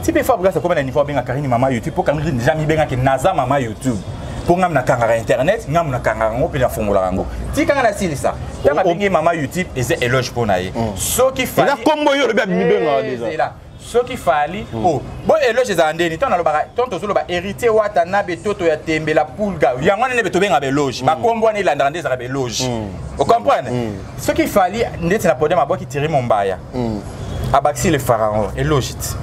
Ti mpe Fabregas akoma na niveau abenga Karine mama YouTube mpo Karine déjà mibengaki naza mama YouTube. Mpo ngam nakangaka internet, ngam nakangaka yango mpe nafungolaka yango. Tika nga nasilisa. Ntango abengi mama YouTube eza éloge mpo na ye. Soki Fally Eza kombo yo olobi abibengaka Eh, déjà. zela. Soki Fally oh bo éloge ezala ndeni ntango nalobaka ntango tozoloba héritier Watanabe toto ya tembe la pulga yango wana nde tobengaka baéloge bakombo wana elandaka nde ezalaka baéloge ocomprendre soki Fally ndeti na podium abwaki Thierry Mombaya abakisi le pharaon éloge ti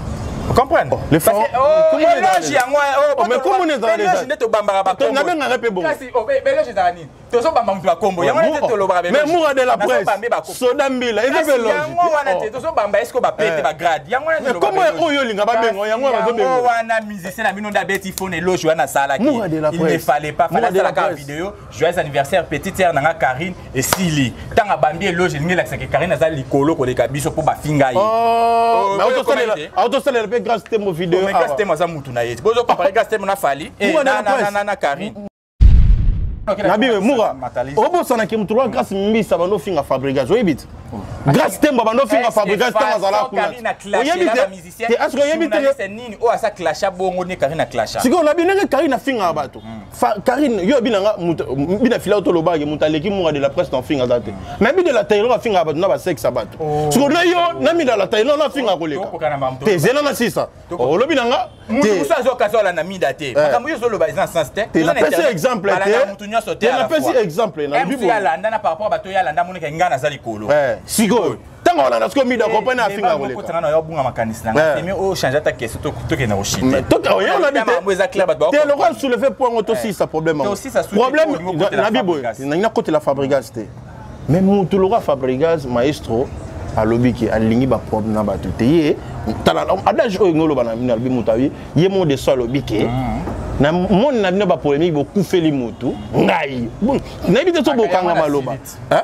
ocomprendre le pharaon, oh, comment éloge ezala yango oh, Oh, mais comment ezala éloge déjà? nde tobambaka bakombo Nabengaka mpe bongo. kasi oh, éloge ezala nini tozobamba moto bakombo yango wana te tolobaka Mais Moura de la presse, Soda Mbila, eza Kasi mpe éloge. yango wana te tozobamba eske bapete Eh. bagrade yango wana Mais toloba kombo éloge. oyo olinga babenga, yango wana Kasi bazobenga. yango wana musicien na bino nde abeti fone éloge wana asalaki Moura de la il ne presse. fallait pas Moura fallait de la asalaka presse. video joyeux anniversaire petite sœur nanga Karine esili ntango abambi éloge elingi elakisaka Karine aza likolo koleka biso mpo bafinga ye Oh, Oh, mais oyo autosalela- komaki te. autosalela mpe grâce tembo video Mais Grace awa. Temo aza mutu na ye te bozokompare Grace Temo na Fally eh, Moura de la na- na- presse. na- na Karine Nabi Moura, Matalisi. obosanaki motu loka grâce mbisa bandofinga Fabregas oyebi te grâce tembo bandofinga Fabregas ntango azala kuna oyebi te te aske oyebi te nini oyo asa clasha bongo nde Karine aclasha sikoyo nabi ndenge Karine afingaka bato Karine yo obinanga bina fila oyo tolobaki moto aleki Moura de la presse na ofinga aza te mais bi de la taylor afingaka bato na basexe ya bato sikoyo na yo na mi de la taylor nafingaka koleka Tokokana makambo te zela na sisa olobi nanga mutu te mosusu azokaza olanda mida te makambo yo ozoloba eza na sens te Te, napesi exemple te. balanda mutu nyonso te Te, napesi exemple, nalobi boye. alanda na par rapport bato oyo alanda amonaka ngai naza likolo Eh, sikoyo ntango olanda sikoyo mida kompani afinga koleka kotanga na yo obunga makanisi na ngai Eh. te oyo change ata question tokende koshite Mais oye olobi te. makambo eza clair bato te lokola soulever point ngo tosilisa problème yango. Tosisa suite problème olingi okotela nabi boye Fabregas. nangi nakotela Fabregas te mais motu lokola Fabregas maestro alobi ke alingi baproblème na bato te ye tala adage oyo ngi oloba na bino alobi moto abi ye mo de so alobi ke na moni na bino bapolémique bokufeli motu ngai Bon, nayebi te so bokanga maloba Hein?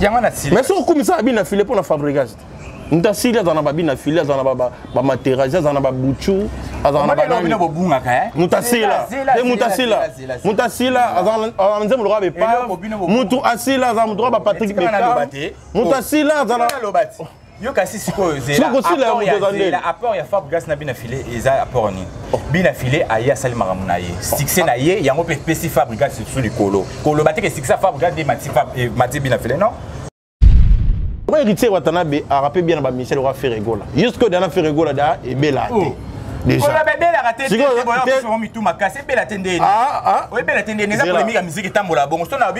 yango na sili mais soki okumisaka bino na file mpo na Fabregas te moto asili azala na babino na file azala na bamaterasi azala na babuchu azala na bino banani bobungaka eh? moto asila Zela, te moto zela, asila zela, zela, zela. moto asila azala na nzembo lokola Eloko bino bepave bobunga. moto asila azala moto lokola bapatrik Tika naloba bekam te. moto asila azala Tika naloba te. Yo kasi sikoyo zela. Sikoyo kosila ya Apport moto aza ndeni. zela, apport ya Fabregas na bina file eza apport nini? Bina file aye asali makambo na ye. Succès na ye yango mpe epesi Fabregas su likolo. Koloba te ke succès ya Fabregas nde mati mati bina file non? Oyo héritier Watanabe arape bien na bamisele lokola Ferregola ye sikoyo dana Ferregola da ebela te déjà Koloba ebelaka te Sikoyo, te boya te- biso mitu makasi ebela te ndeni. Ah, ah. oyebela te ndeni eza Zela. polémique ya musique etambola bongo so na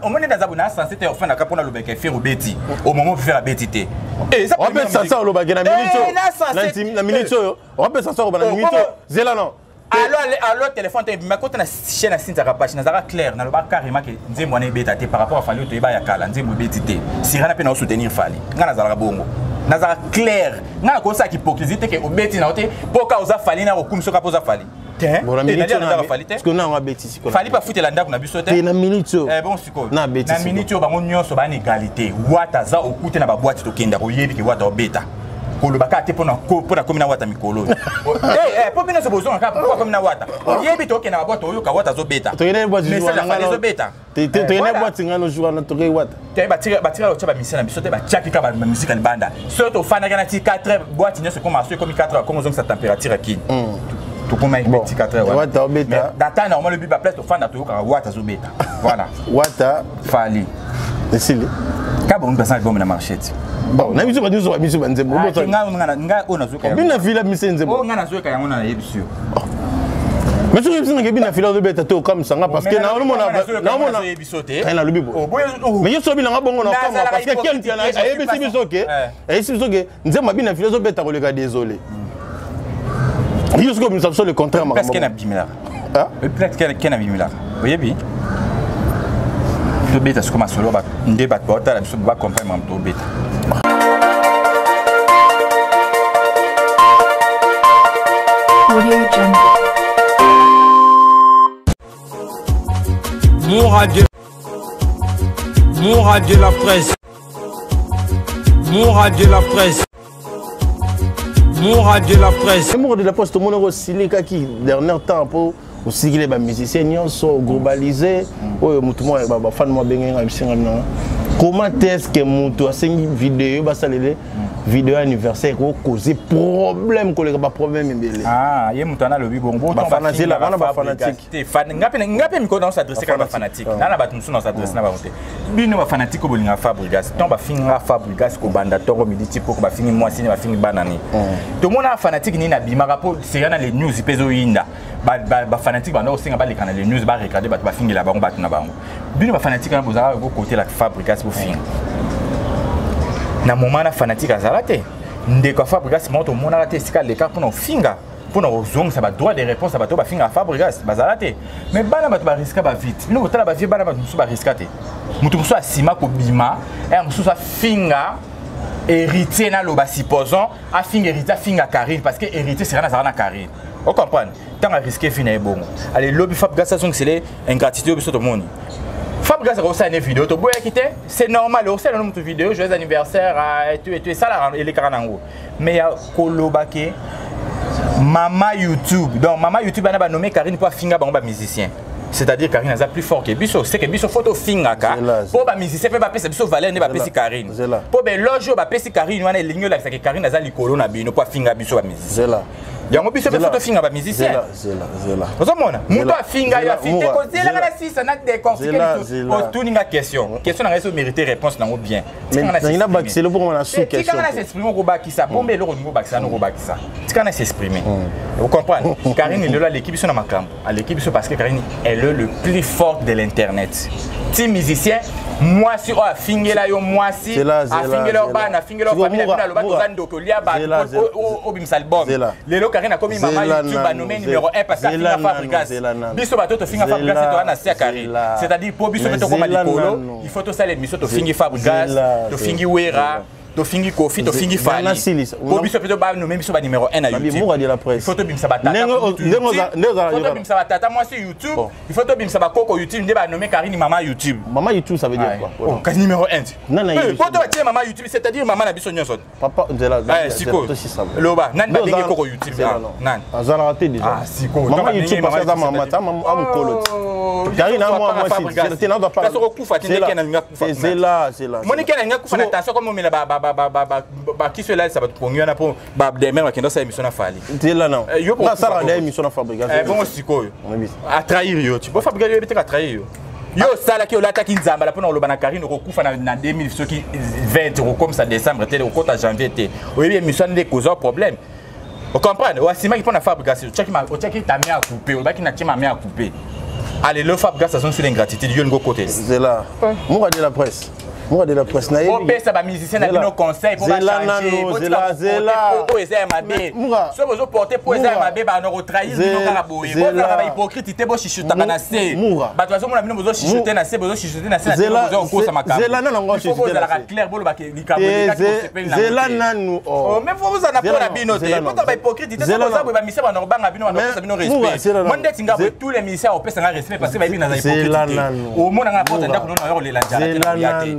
omoni naza boye na sense te ofandaka mpona lobeka Ferre obeti au moment Ferre abeti te Eh, eza polémique ya wapesa musique. sa olobaki na minute Eh, oyo na sense- na minute oyo wapesa sa oloba na Oh, minute oyo bongo- zela non alo alo téléphone te ebima kota na chaîne ya Cynthia Kapache nazalaka clair nalobaka carrément ke nzembo wana ebeta te par rapport a Fally oyo toyeba ya kala nzembo ebeti te sirana mpe naosoutenir Fally ngai nazalaka bongo nazalaka clair ngai nakosalaka hypocrisie te ke obeti na yo te mpo ka oza Fally na kokumisa oka mpo oza Fally te Bon, na te minute nalia oyo nazalaka Fally te sikoyo nango abeti sikoyo Fally mpe afutela ndako na biso te te na minute oyo Eh, bon sikoyo Na abeti na sikoyo. minute oyo bango nyonso bana égalité wata aza okute na baboite tokenda koyebi ke wata obeta koloba kaka te mpona komi na wata mikolo oyo Eh, eh, mpo bino nyonso bozonga kaka mpo komi na wata oyebi tokenda baboite oyoka wata azobeta tokende boîte message ya Fally ezobeta te Eh, tokende voilà. boîte ngano jour wana tokei wata te batikala kotya bamisien na biso te batiaki kaka bamusike ya libanda soki tofandaki na ti 4 heures boîte nyonso ekoma so ekomi 4 heures akoma ozongisa température ya kini tokoma ti 4 heures Wata obeta. data normal obi baplace tofanda toyokaka wata azobeta voilà wata Fally esili ka bongo mpesa album na marché ti bon na biso bato nyonso bamisi banzembo ngai oyo nazoyoka yango. bina fila mise nzembo Oyo ngai nazoyoka yango na nayebisi yo mais soki oyebisi nanga bina fila ozobeta te okamwisanga parce que naomona nazoyebi te Ngai nalobi boye. Oh, boye- oh. mais ye soki obinanga bongo na okama Nazalaka parce que hypocrite kel te, je suis ayebisi pas biso ke Eh. ayebisi biso ke nzembo abina fila ezobeta koleka désolé yo soki obimisa biso le contraire place makambo ke nabimelaka Ah? place ke nabimelaka oyebi tobeta siko masolo nde bato baotala biso bacomprendre makambo tobeta. Audio Jungle. Mon radio la presse. Mon radio la presse. Mon radio la presse. Moko de la poste tomonaki osilikaki dernier temps mpo osikili bamusicien nyonso oglobalize oyo motu moko bafane mo abenge nga bisenga nanga comment est ce que motu asengi video basalele Video anniversaire ko causer problème koleka ba problème ebele. Ah, ye moto ana lobi bongo. Ba fanatique la wana ba fanatique. Te fan ngape ngape mikolo na s'adresser kaka ba fanatique. Na na bato mosusu na s'adresser na bango te. Bino ba fanatique bolinga Fabregas. Tant ba finga Fabregas ko banda tongo midi ti poko ba fingi mwasi ni ba fingi bana ni. Tomona fanatique ni na bimaka po sera na les news pezo yinda. Ba ba fanatique banda osenga ba leka na les news ba regarder bato ba fingela bango bato na bango. Bino ba fanatique na bozaka ko côté la Fabregas bo finga. Na moment na fanatique azala te. Ndeko ya Fabregas moko tomonaka te esika aleka mpona kofinga mpona kozongisa badroit de réponse ya bato oyo bafingaka Fabregas bazala te. Mais bana bato bariska bavite bino kotala bavie bana bato mosusu bariska te. Moto mosusu asima kobima aya mosusu afinga héritier naloba supposons afinga héritier afinga Karine parce que héritier sera nazala na Karine. Ocomprendre ntango ariske vi na ye bongo ale lobi Fabregas azongisele ingratitude oyo biso tomoni. Fabregas akosala ne video toboyaki te, c'est normal osala no moto video joyeux anniversaire et tout esalaka elekaka nango. Mais ya koloba ke mama YouTube, donc mama YouTube ana banommé Karine mpo afinga bango bamusicien, c'est-à-dire Karine aza plus fort que biso, c'est que biso faut tofingaka mpo bamusicien mpe bapesa biso valeur nde bapesi Karine, mpo beloge oyo bapesi Karine wana elingi olakisaka Karine aza likolo na bino mpo afinga biso bamusicien. Yango biso mpe faut tofinga bamusicien. Ozomona moto afinga yo afite kozelaka na sisa na décortiquer otuninga question question na ngai so mérité réponse nango bien. Tikanga na s'exprimer okobakisa bombe eloko olingi obakisa na okobakisa tika na s'exprimer. Vous comprenez Karine lelo aleki biso na makambo, aleki biso parce que Karine elle est le plus fort de l'internet. Ti musicien mwasi oyo afingela yo mwasi afingela yo bana afingela yo famille na bino aloba toza ndoki olia bato obimisa album. Lelo Karine akomi mama YouTube anome numéro 1 parce que afinga Fabregas. Biso bato tofinga Fabregas toza na se ya Karine, c'est-à-dire po biso mpe tokoma likolo il faut tosala émission tofingi Fabregas, tofingi Wera, tofingi Kofi, tofingi Fally, po biso mpe banome biso ba numéro 1 na YouTube. Il faut tobimisa batata, tobimisa batata mwasi YouTube, il faut tobimisa bakoko YouTube nde banome Karine mama YouTube. Mama YouTube ça veut dire quoi? Oh, kasi numéro 1 po to batie mama YouTube, c'est-à-dire mama na biso nyonso. Papa nzela sikoyo loba nani babengi koko YouTube nani azalaka te déjà sikoyo mama YouTube parce que aza mama ta mama mokolo ti Karine amwa mwasi te nazo pa kasi okokufa te ndenge nalinga kufa. Zela zela moni ke nalinga kufa na tension comme omela bakiso elalisa bato pongi wana mpo bademer bakenda osala émission na Fally. Zela non nasala nde émission na Fabregas bongo sikoyo atrahir yo ti bo Fabregas yoyebi te atrahir yo. Yo osalaki olataki nzambala mpona koloba na Karine okokufa na 2000 soki 20 okokomisa décembre te okota janvier te oyebi émission nde ekozwa problème. Ocomprendre oasimaki mpona Fabregas otiaki ta main à couper olobaki na tie ma main à couper. Allez le Fabregas azongi sur l'ingratitude yo olingi okotela. Zela moka de la presse moka de la presse na yebi opesa ba musicien na bino conseil po ba changer zela zela oyo eza ya mabe so bozo porter po eza ya mabe ba no trahir bino kaka boye bozalaka ba hypocrite te bochichotaka na se bato bazomona bino bozochichote na se bozochichote na se na bino boza kokosa makambo. Zela nanu ngo chichote bozalaka clair bolobaka likambo elekaki bosepeli na zela nanu mais faut bozala na po na bino te bozala ba hypocrite te boza boye ba musicien bana kobanga bino bana kopesa bino respect. Moi ndeti nga boye tous les musiciens opesa nga respect parce que bayebi naza hypocrite te omona nga na porte ndako nono yo kolela nzala te na koya te.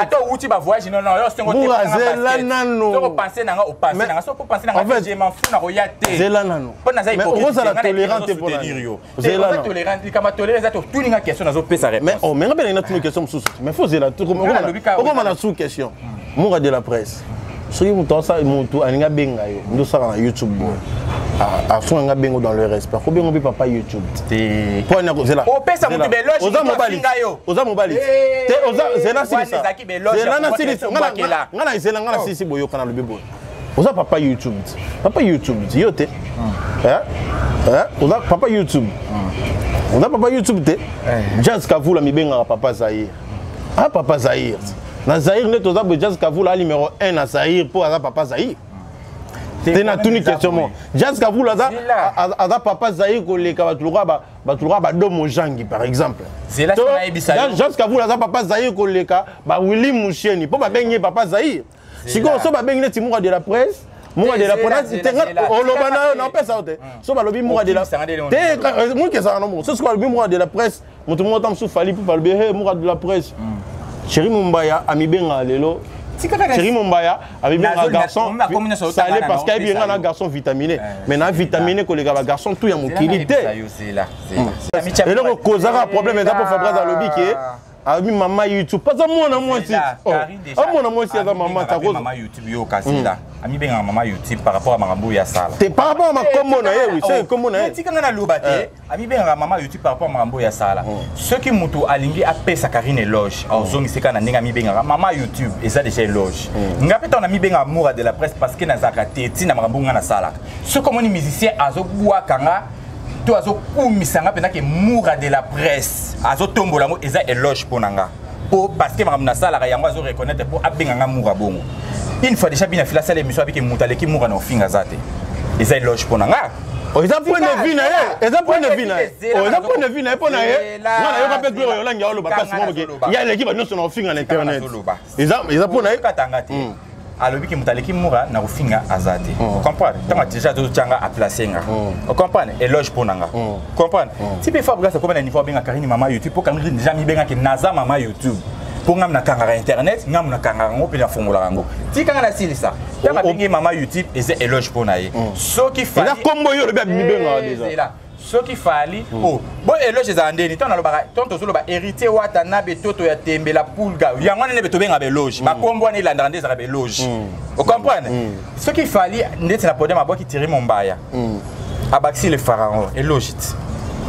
Ata outi ba voyage non non yo sengo te zela nanu soko penser nanga o penser nanga soko penser nanga je m'en fous na koya te zela nanu po naza hypocrite ozala tolérant te pona yo zela tolérant likama tolérant eza to tuninga question nazo pesa réponse mais oh mais ngabe na tuni question mosusu mais faut zela tout okoma na sous question moka de la presse soki moto asala moto alingi abenga yo nde osala na YouTube boye asunga nga bengo dans le respect kobengo mpe papa YouTube te po ani kozela opesa moto beloge oza mobali oza mobali te oza zela silisa zela na silisa nga na zela nga na silisi boyoka na lobi boye oza papa YouTube papa YouTube yo te oza papa YouTube oza papa YouTube te Jazz Kavula mibengaka papa Zaire ah papa Zaire na Zaire nde toza boye Jazz Kavula numéro 1 na Zaire po aza papa Zaire te na tuni question mo Jazz Kavula aza papa Zaire koleka bato lokola bato lokola badomo Jangi par exemple. Jazz Kavula aza papa Zaire koleka ba Willy Musheni po babengi ye papa Zaire. Sikoyo so babengi neti moka de la presse moka de la presse oloba na yo napesa yo te so balobi moka de la te moki ezalaka na mongo so sikoyo balobi moka de la presse moto moko ta mosusu Fally mpo balobi he moka de la presse Chéri Mombaya amibengaka lelo Chéri Mombaya amibengaka garçon salé parce que ayebi nga na garçon vitaminé mais na vitaminé koleka ba garçon tout ya mokili te eloko kozaka problème eza mpo Fabregas alobi ke Alobi mama YouTube, aza mwana mwasi. Amwana mwasi aza mama. Mama YouTube, yo kasila amibengaka mama YouTube par rapport à makambo oyo asala. Te, par rapport à makombo na ye, oui, c'est kombo na ye. Tikanga na loba te. Amibengaka mama YouTube par rapport à makambo oyo asala. Soki moto alingi apesa Karine éloge, azongisi kaka na ndenge amibengaka mama YouTube, eza déjà éloge. Nga mpe ntango namibengaka Moura de la presse, parce que nazalaka te ntina makambo nga nasalaka. Soki omoni musicien azobwaka nga to azokumisa nga mpenza ke Moura de la presse, azotombola yango, eza éloge mpo na nga, po parce que makambo nasalaka yango azoreconnaître mpo abenga nga Moura. Bongo une fois déjà bina fila asala émission, abike moto aleki Moura na ofinga aza te, eza éloge mpo na nga. Eza point de vue na ye, eza point de vue na ye, eza point de vue na ye. Mpo na ye, nga nayoka mpe Gloire Olangi aoloba place moko ke ye aleki banyonso na ofinga na internet. Eza mpo na ye. Katanga te, alobi ke moto aleki Mura na kofinga aza te. Ocomprendre? Ntango déjà azotyanga, aplace nga, ocomprendre? Éloge mpo na nga, comprendre? Ti mpe Fabrigas akoma na niveau abenga Karine mama YouTube, mpo Karine déjà mibengaki naza mama YouTube, mpo ngam nakangaka internet, ngam nakangaka yango mpe nafungolaka yango. Tikanga nasilisa. Ntango abengi mama YouTube, eza éloge mpo na ye. Soki eza kombo oyo olobi, abimibengaka déjà. Soki Fali o bo éloge ezala ndeni, ntango nalobaka, ntango tozoloba Héritier Watanabe, toto ya tembe, la pulga, yango wana nde tobengaka baéloge. Bakombo wana elandaka nde ezalaka baéloge, ocomprendre? Soki Fali ndeti na podium abwaki Thierry Mombaya, abakisi le pharaon, éloge ti,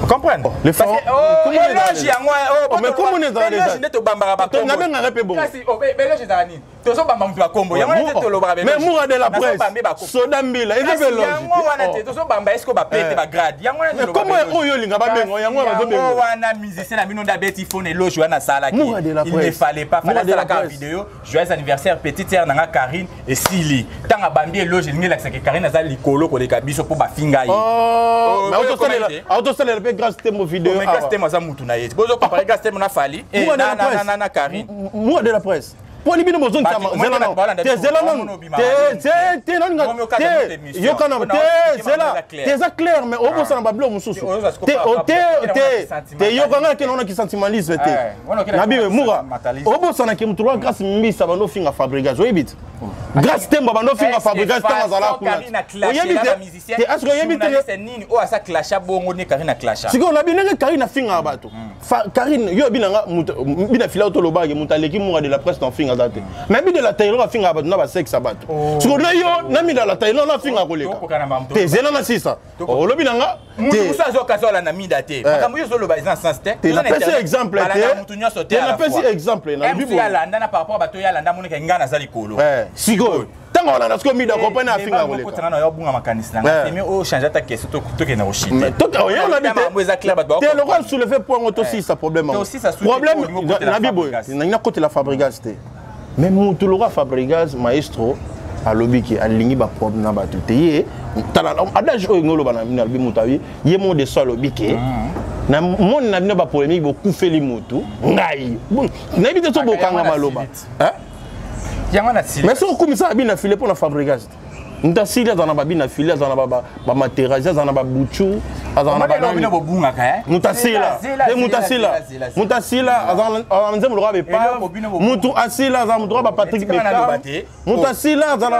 comprendre? Le pharaon, éloge yango. Mais comment ezala nde tobambaka bakombo? Nabengaka mpe bongo. Kasi éloge ezala nini? Tozobamba moto bakombo, yango wana te tolobaka. Mais Moura de la presse, Soda Mbila, eza mpe éloge. Yango wana te tozobamba eske bapete bagrade, yango wana. Kombo oyo olinga babenga, yango wana bazobenga. Wana musicien na bino nde abeti fone éloge wana asalaki. Il ne fallait pas, fallait asalaka vidéo "Joyeux anniversaire petite sœur nanga Karine", esili. Ntango abambi éloge, elingi elakisaka Karine aza likolo koleka biso mpo bafinga ye. Autosalela mpe Grâce Temo vidéo. Grâce Temo aza mutu na ye. Bozocompare Grâce Temo na Fali na Karine? Moura de la presse, mponi bino bozongisa te, zela nanu te, te yokana te, zela te, eza clair. Mais obosana babilo mosusu te, te yokanga ke naonaki sentimentalisme te. Nabi Mura, obosanaki motu loka Grâce Mbisa bando ofinga Fabrigas, oyebi te? Grâce Tembo bando ofinga Fabrigas ntango azala kuna, oyebi te? Te, est-ce oyebi te? Nini oyo asa clasha bongo nde Karine aclasha? Sikoyo nabi ndenge Karine afingaka bato. Karine, yo binanga bina fila tolobaki moto aleki Moura de la presse na ofinga aza te, mais bi de la taylor afingaka bato na basexe ya bato. Sikoyo na yo na mi de la taylor na afinga koleka te. Zela na sisa olobi na nga. Mutu mosusu azokasa olanda mida te. Makambo yo ozoloba eza na sens te. Te, napesi exemple. Te, mutu nyonso te. Napesi exemple. Nalobi alanda na par rapport bato oyo alanda, amonaka ngai naza likolo. Sikoyo ntango olanda, sikoyo mida kompani afinga koleka. Na yo bunga makanisi na ngai, mais oyo change ata question, tokende koshite. Eza clair te, lokola soulever point ngo, tosisa problème. Problème nabi boye, nangi nakotela Fabrigas te, mais mutu lokola Fabrigas maestro alobi ke alingi baproblème na bato te. Ye tala adage oyo ngoloba na bino, alobi moto abi ye mo de so, alobi ke na moni na bino bapolémique bokufeli motu. Ngai nayebi te so bokanga maloba. Yango na mais soki okumisaka bino na file mpo na Fabrigas te, moto asili azala na babina file, azala na bamaterasi, azala na babuchu, azala na banani. Bobungaka. Moto asila te, moto asila, moto asila azala na nzembo lokola bepave. Moto asila azala moto lokola baPatrick Beckham. Moto asila azala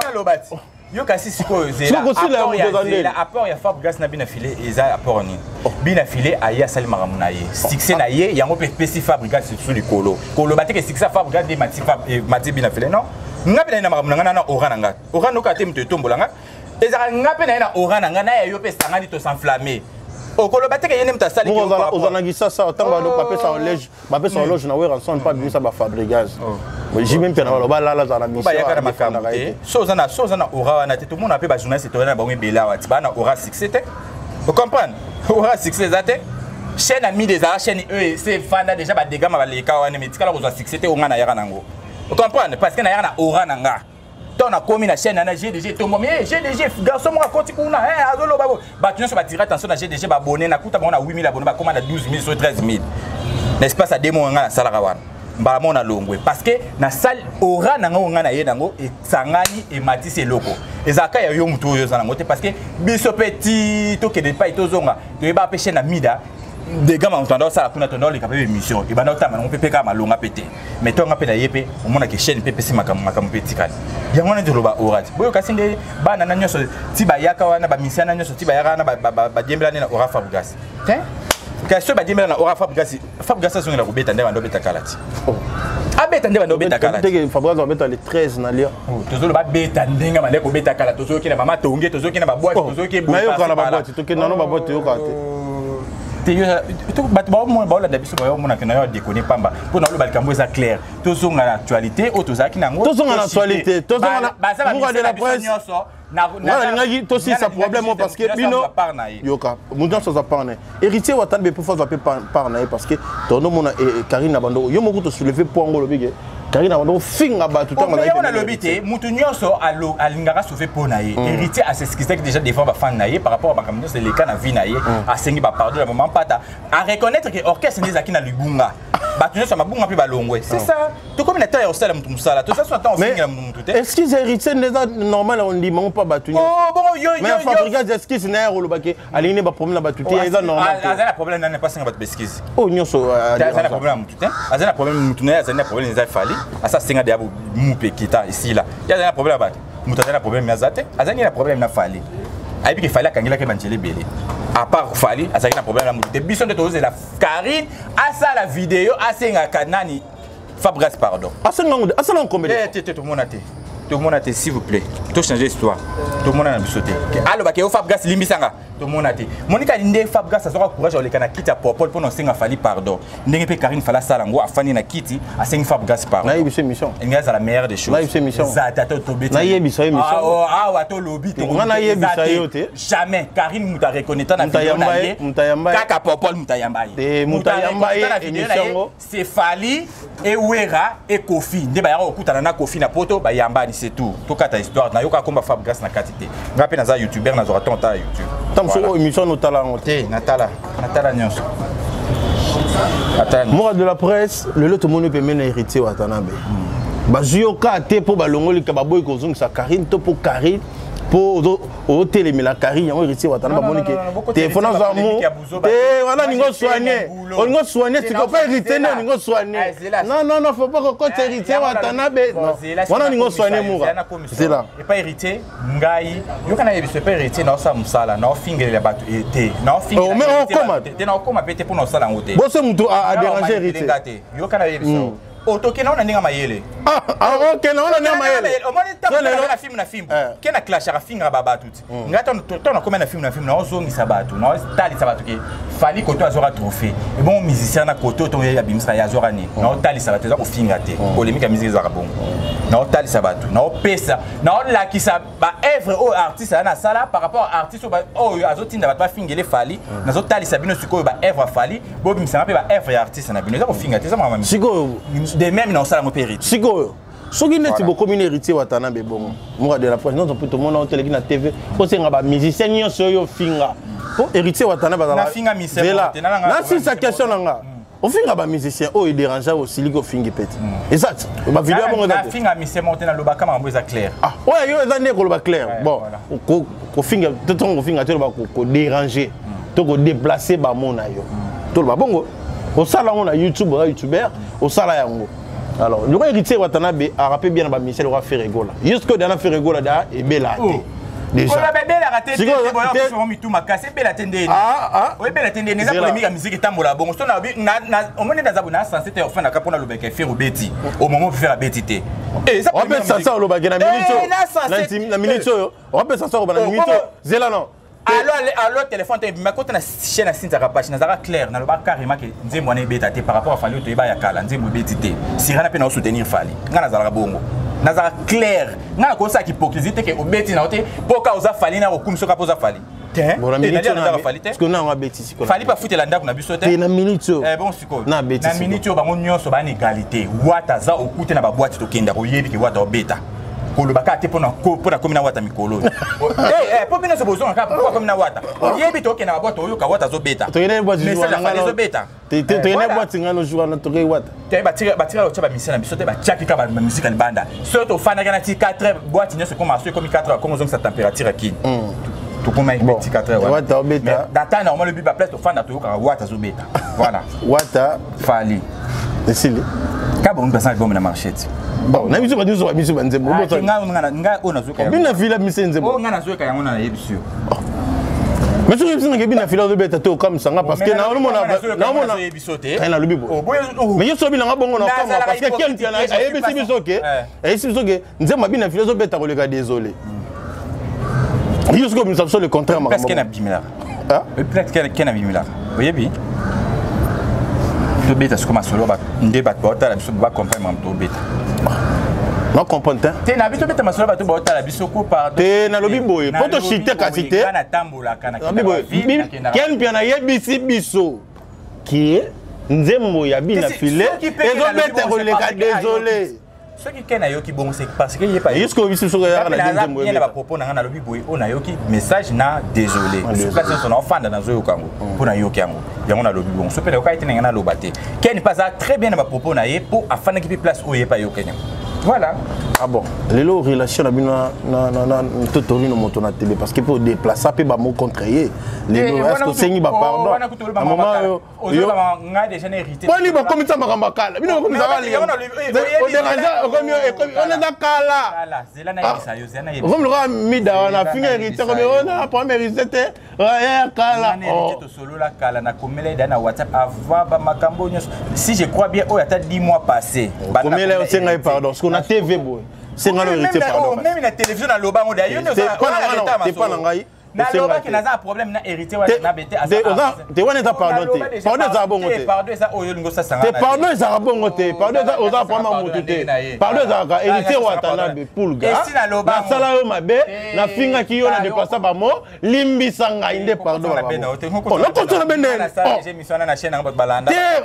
Yo kasi sikoyo zela, apport ya Fabrigas na bina file eza apport nini? Bina file aye asali makambo na ye, succès na ye yango mpe epesi Fabrigas su likolo. Koloba te ke succès ya Fabrigas nde mati bina file, non. Nga mpe naye na makambo na nga, na aura na nga, aura noka te. Moto etombola nga ezalaka nga mpe naye na aura na nga na ya yo mpe esangani, tos'enflamme. Okoloba te ke ye nde moto asali. Ozalaki sasa ntango bapesa éloge, bapesa éloge na Werrason mpo abimisa baFabrigas jibe mpe na baloba lala azala na mission na makambo te. So oza na, so oza na aura wana te. Tomona mpe bajournaliste toya na bango ebele awa ti baa na aura succès te, ocomprendre? Aura succès eza te. Chaîne ya mide ezala chaîne oyo ese efanda déjà, badegama baleka wana, mais tikala kozwa succès te. Onga nayaka nango, ocomprendre? Parce que nayaka na aura na nga. Ntango nakomi na chaîne wana, GDG etombomi, GDG garçon moko akoti kuna, azoloba bo bato nyonso batire attention na GDG, babone nakuta bango na 8000 abone, bakóma na 12 000 so 13 000 na espace ya 2 mois. Ngai nasalaka wana mbala moko na longwe, parce que nasali aura na ngai, ngai na ye nango esangani, ematisi eloko. Ezalaka ya yo motu oyo oza nango te, parce que biso mpe ti tokende epai tozonga, toyeba mpe chaîne ya mida dega mamoto anda osala kuna, tonda oleka mpe émission ebanda otamba nango mpe mpe kaka malonga mpe te. Mais tonga mpe na ye mpe omonaka chaîne mpe epesi makambo, makambo mpe etikali. Yango wana toloba aura te. Boyoka si nde bana na nyonso ti bayaka wana, bamisia na nyonso ti bayaka wana, badiembela nde na aura Fabrigas te. Kasi soki badiembela na ora, Fabregas, Fabregas azongela kobeta nde bando obeta kala ti. Oh. Abeta nde bando obeta kala ti. Teke Fabregas abeta le 13 na Lyon. Oh, tozoloba abeta ndenge bande kobeta kala. Tozoki na bamatonge, tozoki na baboite, Oh, tozoki. Nayoka na baboite, tokenda no baboite, toyoka te. Te, bato baomona, baolanda biso, baomonaka na yo adekone pamba mpo na oloba likambo eza clair. Tozonga na actualité oyo tozalaki nango. Tozonga na Toshite. actualité, tozonga Baza Mura de bamusicien la na biso presse. nyonso. Nga nalingaki tosilisa problème oyo parce que bino, yoka, moto nyonso aza part na ye. Héritier Watanabe mpe fo azwa mpe part na ye, parce que tonomona Karine na bando yo moko tosoulever po yango olobi ke Karine na bando ofinga bato ntango azalaki Yango pembeni ya nalobi Héritier. te, motu nyonso alingaka sauve mpo na ye. Héritier as'excusaki déjà devant bafan na ye par rapport a makambo nyonso eleka na vie na ye. Asengi bapardon na mama Mpata, areconnaître ke orchestre nde ezalaki na libunga, bato nyonso ya mabunga mpe balongwe. C'est ça, tokomi na temps ya kosala motu mosala, toza so na temps Mais ofingela motu te. excuse Héritier nde eza normal ya kondima ngo mpa bato nyonso. Oh, bongo yo Mais yo yo Fabregas, excuse na ye olobaki alingi ne baproblème na bato te, eza normal te. Aza na problème nani apasenga bato baexcuse? Oyo nyonso Te, aza na problème ya motu te, aza na problème motu na ye, azali na problème eza Fally. Asa asenga deya mupe kita esila. Ye azali na problème ya bato, moto azali na problème aza te. Azali na problème na Fally, ayebi ke Fally akangelaki banzela ebele. À part Fally, azalaki na problème na motu te. Biso nde tozozela Karine asala video, asengaka nani, Fabregas pardon. Asenga asala combien de Eh, te te, tomona te, tomona te. S'il vous plaît, tochange histoire. Tomona na biso te alobaki yo Fabregas limbisanga, tomona te. Monika nde Fabregas azwaka courage oleka na kiti ya Popol mpo na osenga Fally pardon, ndenge mpe Karine Fally asala yango, afandi na kiti, asengi Fabregas pardon. Nayebisa émission. Elingi azala meilleure des choses. Nayebisa émission. Eza te, ata tobeti. Nayebisa émission. Ah, oh, awa tolobi. Nga nayebisa yo te. Jamais Karine moto areconnaître na Moto video na ayamba ye, ye. moto ayamba ye. Kaka Popol moto ayamba ye. Te, moto ayamba ye, areconnaître na video na émission ye, yango. C'est Fally ewera e Kofi nde bayaka kokutana na Kofi na Poto, bayambani, c'est tout. Tokata histoire, nayoka komba Fabregas na kati te. Nga mpe naza youtuber, nazwaka temps tala YouTube. Ntango Voilà. soki oyo émission notala yango te. Te, natala, natala nyonso, natala nyonso. Mura de la presse, lelo tomoni pembeni na Héritier Watanabe, bazwi yo ka te mpo balongolika, baboyi kozongisa Karine to mpo Karine, mpo otelemela Karine yango Héritier Watanabe bamoni ke telefone azwa mo te wana olingi soigne, olingi soigne sikoyo mpo Héritier nde olingi soigne. Non, non, non, faut pas kokota Héritier Watanabe, non, wana olingi soigne. Mura, zela. Epa Héritier, ngai yoka nayebi so epa Héritier naosala mosala, naofingelela bato te. Oh, mais okoma. Te, naokoma mpe te mpo naosala yango te. Boso motu adérange Héritier. Nga te, yoka nayebi so otokenda wana ndenge mayele. Ah, ah, ok, na wana ndenge mayele. Omoni So, lelo- na filme na filme Eh. ke na clashaka, afingaka babato ti. Ngai ntango nakomi na filme na filme, naozongisa bato, naotalisa bato ke Fally koto azwaka trophée, ebongo musicien na koto to ye abimisaka, ye azwaka nini? Naotalisa bato, eza kofinga te. Polémique ya musique ezalaka bongo. Naotalisa bato, naopesa, naolakisa baœuvre oyo artiste aya nasala par rapport à artiste oyo azotinda bato bafingele Fally. Nazotalisa bino sikoyo baœuvre ya Fally, bobimisanga mpe baœuvre ya artiste na bino. Eza kofinga te, eza makambo ya musique. Sikoyo De même naosala yango mpe Héritier. Sikoyo soki neti Voilà. bokomi na Héritier Watanabe bongo, Mura de la presse nyonso mpe tomona oteleki na TV, osenga bamusicien nyonso oyo ofinga po Héritier Watanabe. Nafinga musicien moko te, nalanga Nasilisa musicien question na nga. Ofinga bamusicien oyo edérange, osiliki, ofingi pe te, eza te bavideo ya bongo eza te. Nafinga musicien moko te, nalobaka makambo eza clair. Ah, oyo yo eza nde koloba clair. Ouais, Bon, voilà. kofinga te, ntongo kofinga te, oloba kodéranger to kodéplacer bamo na yo, toloba bongo. Osala yango na YouTube, oza youtuber, osala yango. Alors loko Héritier Watanabe arape bien na bamusicien lokola Ferre Gola, yo sikoyo dana Ferre Gola da ebela te déjà. Koloba ebelaka te. Sikoyo, Mitu makasi ebela te ndeni. Ah, ah. Oyebela te ndeni, eza Zela. polémique ya musique etambola bongo. So omoni naza boye na sense te, ofandaka mpona alobaka Ferre obeti au moment Ferre abeti te. Eh, eza polémique ya Opesa musique. sa olobaki na minute Eh, oyo. na sense Na minute oyo opesa sa oloba na Oh, minute oyo. Zela, non. Alo, alo, téléphone te ebima kota na chaîne ya Sinzaka Pache. Nazalaka clair, naloba carrément ke nzembo wana ebeta te par rapport a Fally oyo toyeba ya kala. Nzembo ebeti te, sirana mpe naosoutenir Fally. Ngai nazalaka bongo, nazalaka clair. Ngai nakosalaka hypocrisie te ke obeti na yo te mpo ka oza Fally, na kokumisa soka mpo oza Fally te. Bon, na minute oyo Nazalaka Fally te. parce que nango abeti sikoyo. Fally bafutela ndako na biso Te, te. na minute oyo. Eh, bon, sikoyo Na abeti na sikoyo. minute oyo bango nyonso baa na égalité. Wata aza okute na baboite, tokendaka, oyebi ke Wata obeta. Koloba kaka te mpona komi na Wata mikolo oyo. Eh, eh, mpo bino nyonso bozonga kaka mpo komi na Wata. Oyebi tokende na baboite, oyoka Wata azobeta. Tokende boîte. Message ya Fally ezobeta. Eh, Tokende voilà. boîte ngano jour wana tokei Wata. Te, batika otya bamusicien na biso te, batiaki kaka bamusike ya libanda. Soki tofandaki na ti 4 heures, boîte nyonso ekoma, so ekomi 4 heures, akoma ozongisa température ya kini, tokoma Bon. ti 4 heures wana. Wata obeta. Mais dans temps normal, lobi baplace tofanda, toyokaka Wata azobeta. Voilà. Wata. Fally. Esili. Ka bongo basala album na marché ti. Bon, na biso bato nyonso bamiso banzembo. Ngai oyo nazoyoka yango. Bino na vila mise nzembo. Oyo ngai nazoyoka yango na nayebi yo. Mais soki oyebisi nga bina fila ozobeta te, okamwisa nga, parce que naomona nalobi boye. Mais yo soki nanga bongo, nakamwa, parce que Ken Mpiana ayebisi biso ke nzembo bina fila ozobeta koleka Désolé. Yo soki obimisa biso le contraire. Makambo abimelaka, peut-être Ken abimelaka, oyebi, tobeta siko masolo nde bato baotala biso bacomprendre makambo tobeta. Nacomprendre te. Na biso tobeta masolo, bato baotala biso ko pardon. Te, nalobi boye mpo toshite kasi te. Natambolaka. Nalobi boye, Ken Mpiana ayebisi biso ke nzembo ya bina file ezobeta koleka Désolé. Soki Ken ayoki bongo, c'est parce que ye pa Jusque oyebisi biso yaka na nzembo. Na bapropos na nga, nalobi boye: oyo nayoki message na Désolé, place nyonso naofanda, nazoyoka yango mpo nayoki yango, yango nalobi bongo. So mpe nayoka ete ndenge naloba te, Ken mpe aza très bien na bapropos na ye mpo afandaki mpe place oyo ye mpe ayokani yango. Voilà. Ah bon, lelo relation na bino na Totorino, moto na tebe, parce que mpe odéplaça mpe bamo contre ye lelo, est ce que osengi bapardon na moment oyo? Ngai déjà na hérité. Boni bakomisa makambo ya kala, bino bakomisa wana eza kala. Okomi lokola mida wana afinga hérité, komi ona problème hérité te, ya kala. Tosolola kala, nakomela eda na WhatsApp avant bamakambo nyonso, si je crois bien, oyo ata 10 mois passé. Komela, osenga ye pardon, parce qu'on a TV boye, senga no hérité pardon. Même na télévision naloba ngo, yo te pa na ngai. Nalobaki naza na problème na héritier Watanabe te. Te, wana eza pardon te. Pardon ezala bongo te. Pardon eza oyo olingi osasanga. Te, pardon ezalaka bongo te. Pardon oza problème ya motu te. Pardon ezalaka héritier Watanabe, Pulga, nasala yo mabe, nafingaki yo na dépasa bamo, limbisa ngai, nde pardon. Nakotona be ndeni te,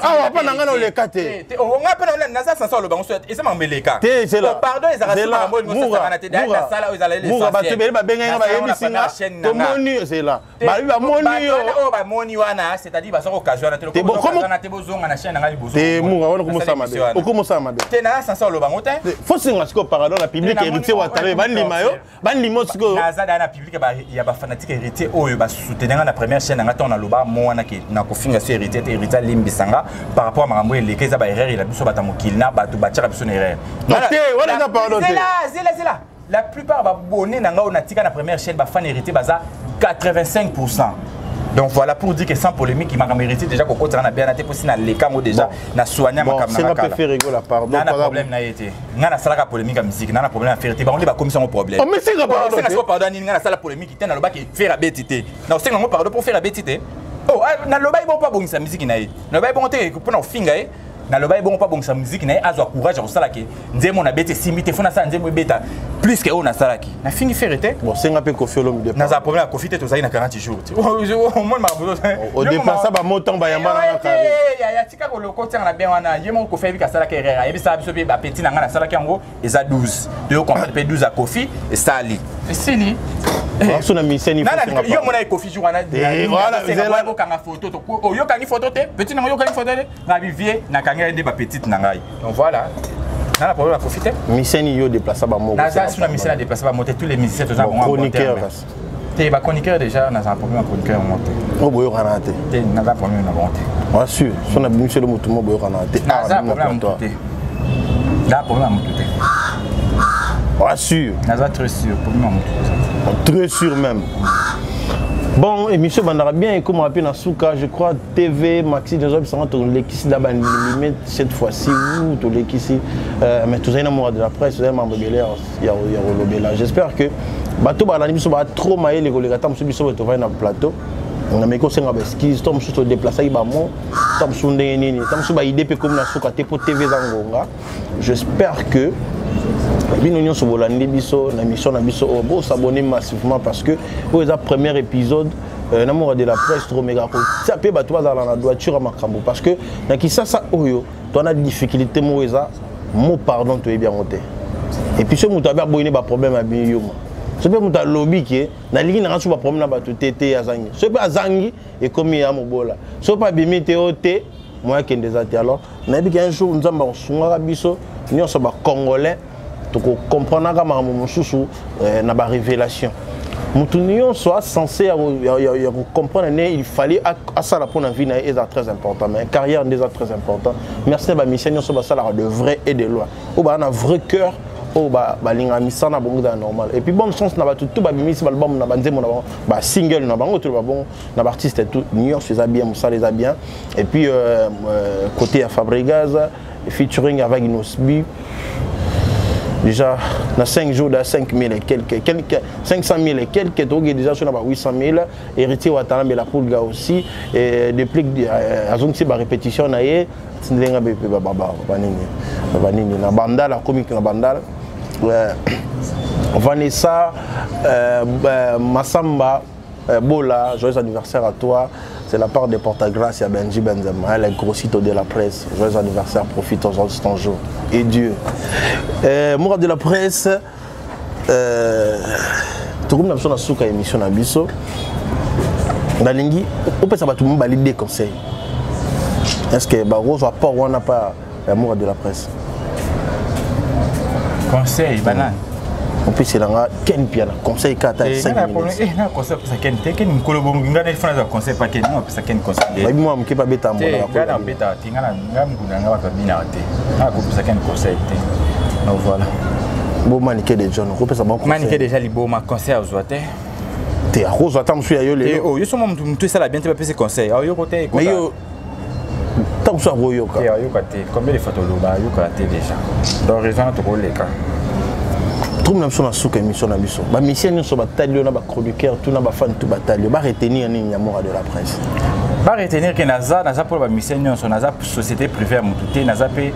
awa mpa na ngai na oleka te. Nga mpe naza sansa oloba ngo, eza makambo eleka. Te, zela. Pardon ezalaka makambo olingi osasanga te. Nasala oyo ezala. Mura, bato ebele babengai nga, bayebisi nga tomoni, zela, balobi bamoni yo. Oyo bamoni wana, c'est-à-dire bazwaka occasion wana te, te bozonga na chaîne na ngai liboso. Te, Mura, wana okomosala mabe, okomosala mabe. Te, naza sansa oloba ngo te. Faut senga sikoyo pardon na public héritier Watanabe, bandima yo, bandima sikoyo. Naza daa na public ya bafanatique héritier oyo basoutenir nga na première chaîne na nga. Ntango naloba mo wana ke nakofinga so héritier te, héritier alimbisa nga par rapport à makambo eleka, eza baerreur ela biso bato ya mokili na bato batiaka biso na erreur. Te, wana eza pardon te. Zela, zela, zela. La plupart babone na nga oyo natika na première chaîne, bafan héritier baza 85. Donc voilà, pour dire que sans polémique, makambo héritier déjà kokotaka na biana te, mpo si naleka yango déjà na soigna makambo. Na nga na problème na ye te. Nga nasalaka polémique ya musique, nga na problème ya Ferre te. Bango nde bakomisa yango problème. Pardon. Siko pardon nini? Nga nasala polémique te, nalobaki Ferre abeti te. Na osenga yango pardon mpo Ferre abeti te? Oh, nalobaki bongo mpo abongisa musique na ye. Nalobaki bongo te mpona kofinga ye. Nalobaki bongo mpo abongisa musique na ye, azwa courage ya kosala ke nzembo nabeti esimbi te, fo nasala nzembo ebeta plus ke oyo nasalaki. Nafingi Ferre te. Bon, senga mpe Kofi Olomide. Nazala problème ya Kofi te. Tozali na 40 jours te, omoni makambo. Odéplaça bamotango bayamba na kare. Ya tika kolokotianga na bien wana. Ye moko Kofi ayebi asalaki erreur, ayebisaka biso mpe bapeti na ngai nasalaki yango eza 12, toyo comprendre mpe 12 ya Kofi esali esili. So na miseni. Yo mona Kofi jour wana okanga photo, oyokangi photo te, petit nango oyokangi photo te, ngabi vie nakangi ye nde bapetite na ngai. Donc voilà, nana problème ya Kofi te. Miseni yo déplaça bamoko. Naza su na miseni na déplaça bamo te. Tous les musiciens toza bango. Chroniqueur te, bachroniqueur déjà naza na problème ya chroniqueur yango te. Oyo boyokana te? Te, naza problème na bango te. Wa sûr, so na bimiselo motu mo boyokana te? Naza problème ya motu te, naza problème ya motu te. Wa sûr? Naza très sûr, problème ya motu. Très sûr même. Bon, émission bandaka bien, ekomaka mpe na suka, je crois. TV Maxi tozobisanga, tolekisi da balimite cette fois-ci tolekisi, mais tozali na Mora de la presse, tozali mambo ebele ya kolobela. J'espère que bato balandi biso baa trop mayele koleka ta mosusu biso boye tovandi na plateau. Nameki kosenga baexcuse to mosusu todéplaçaki bamo ta mosusu ndenge nini, ta mosusu baide mpe komi na suka te mpo TV eza ngonga. J'espère que bino nyonso bolandi biso na mission na biso oyo, bosabonner massivement, parce que oyo eza premier épisode na Mora de la presse. Tokomeka kotia mpe bato bazala na droiture ya makambo, parce que na Kisasa oyo toana difficulté moko eza mot pardon, toyebi yango te. Et puis so moto abe aboyini baproblème ya biyuma, so mpe moto alobi ke nalingi nanga so baproblème na bato te te, azangi so mpe azangi ekomi ya mobola, so mpe abimi te o te moya akende eza te. Alors nayebi ke un jour Nzambe akosungaka biso nyonso bacongolais, tokocomprenaka makambo mosusu na barévélation. Motu nyonso asense ya kocomprendre nde il fallait asala mpona vie na ye eza très important, mais carrière nde eza très important. Merci na bamusicien nyonso basalaka de vrai et de loin, oyo baa na vrai cœur. Oyo balingaka misala na bango ezala normal. Et puis bonne chance na bato tout babimisi baalbum na banzembo na bango, basingle na bango, toloba bongo na baartiste tout nyonso eza bien, mosala eza bien. Et puis côté ya Fabregas featuring avec Nosbi, déjà na 5 jours da 5 000 et quelques, 500 000 et quelques, tokoki déjà so na ba 800 000. Héritier Watanabe la Pulga aussi, et depuis azongisi barépétition na ye, tindelenga mpe banini banini na Bandal, akomi na Bandal. Vanessa Massamba Bola, joyeux anniversaire à toi. C'est la part de Porta-Grâce à Benji Benzema, elle est grossito de la presse. Joyeux anniversaire, profite aujourd'hui, c'est ton jour. Et Dieu. Moura de la presse, tokomi na biso na suka émission na biso. Nalingi opesa bato mibale deux conseils. Est-ce que bakozwa apport wana pa ya Moura de la presse? Conseil banani? Opeselanga Ken Piana conseil kata 5 minutes. Na conseil opesa Ken te. Ken mokolo bongo, nga na fana conseil pa Ken, nga opesa Ken conseil. Babi mwa moke babeta. Mbona nga na beta te, nga na nga mokolo nga bato babinaka te, nga kopesa Ken conseil te. Donc voilà. Bo Manike de John, okopesa bango? Manike déjà liboma, conseil azwa te. Te, akozwa ata mosusu ya yo lelo. Yo so motu esala bien te, bapesi conseil aoyoko te. Mais yo ntango mosusu akoyoka. Te, ayoka te. Combien de fois toloba, ayoka te déjà. Donc raison tokoleka. Tokomi na biso na suka émission na biso. Bamusicien nyonso batali yo, na bachroniqueur tout, na bafan tout batali yo, baretenir nini ya Mora de la presse? Baretenir ke naza mpona bamusicien nyonso. Naza société privée ya motu te, naza mpe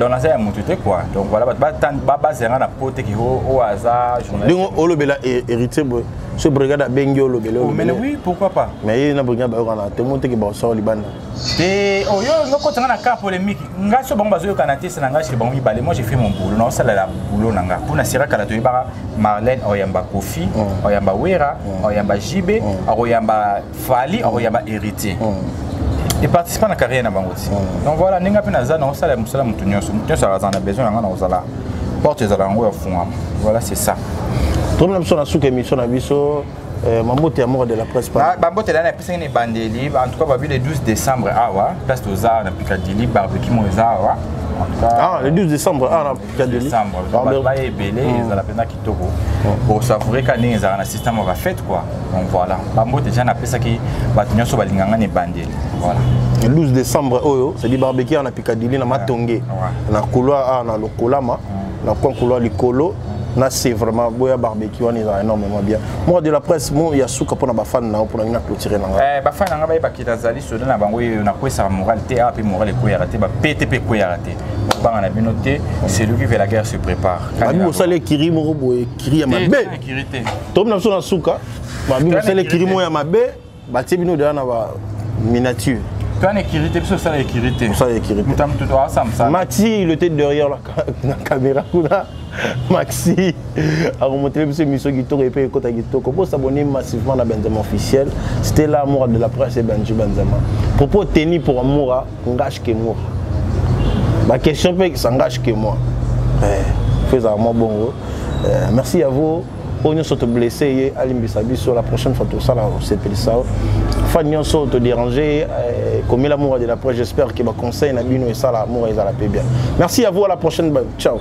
donc naza ya motu te quoi. Donc voilà, bato bazanga na po te ke oyo aza journaliste. Ndenge olobela Héritier boye, so brigade abengi, olobele? Mais oui, pourquoi pas? Mais ye na brigade bayokana te, mo teke basala libanda. Te, oyo nokotanga na cas polémique. Nga so bango bazoyokana te, se na ngai chez bango mibale. Moi, j'ai fait mon boulot, naosalela boulot na nga mpona sira kala. Toyebaka Marlène aoyamba Kofi, aoyamba Wera, aoyamba JB, akoyamba Fali, akoyamba Héritier et participa na carrière na bango ti. Donc voilà, ndenge mpe naza, naosala mosala motu nyonso. Motu nyonso azala na besoin na nga, nakozala, porte ezala yango ya fungwama. Voilà, c'est ça. Tokomi na biso na suka émission na biso. Mambote ya Moko de la presse? Bambote lana epesaki na ebandeli. En tout cas, babi le 12 décembre awa, place toza na Picadilly, barbecue mo eza awa. Ah, le 12 décembre, ah, na Picadilly. Décembre, bato baya ebele, ezala mpenza kitoko, osavoure ka ndenge ezalaka na système ya bafête quoi. Donc voilà, bambote déjà napesaki bato nyonso balinganga na ebandeli. Voilà. Le 12 décembre oyo, c'est du barbecue na Picadilly, na Matonge, na couloir A, na Lokolama, na coin couloir likolo na c'est vraiment boya barbecue wana ezala énormément bien. Moko de la presse, mo ya suka mpona bafan na yo, mpona ngi na clôturer na nga. Bafan na nga bayebaki nazali soda na bango. Oyo nakwesaka moral te awa, mpe moral ekweyaka te, bapete mpe ekweyaka te. Banga na bino te, celui qui veut la guerre se prépare. Babi bosala ekiri moko boye, ekiri ya mabe. Tokomi na biso na suka. Babi bosala ekiri moko ya mabe, batie bino deja na ba miniature. Toana ekiri te, biso osala ekiri te. Osala ekiri te. Moto moto asala mosala. Maxi, il était derrière la caméra kuna. Maxi akomontele biso émission kitoko epe ekota kitoko. Bo s'abonner massivement na Benzema officiel. C'était là Amoura de la presse et Benji Benzema. Propos tenu pour Amoura engage que moi, baquestion mpe s'engage que moi, faut ezala mwa bongo. Merci à vous. Oyo nyonso toblesse ye, alimbisa biso. La prochaine fois tosala osepelisa fan nyonso todéranger. Komela Moura de la presse, j'espère que baconseil na bino esala Moura ezala mpe bien. Merci à vous, à la prochaine, ciao.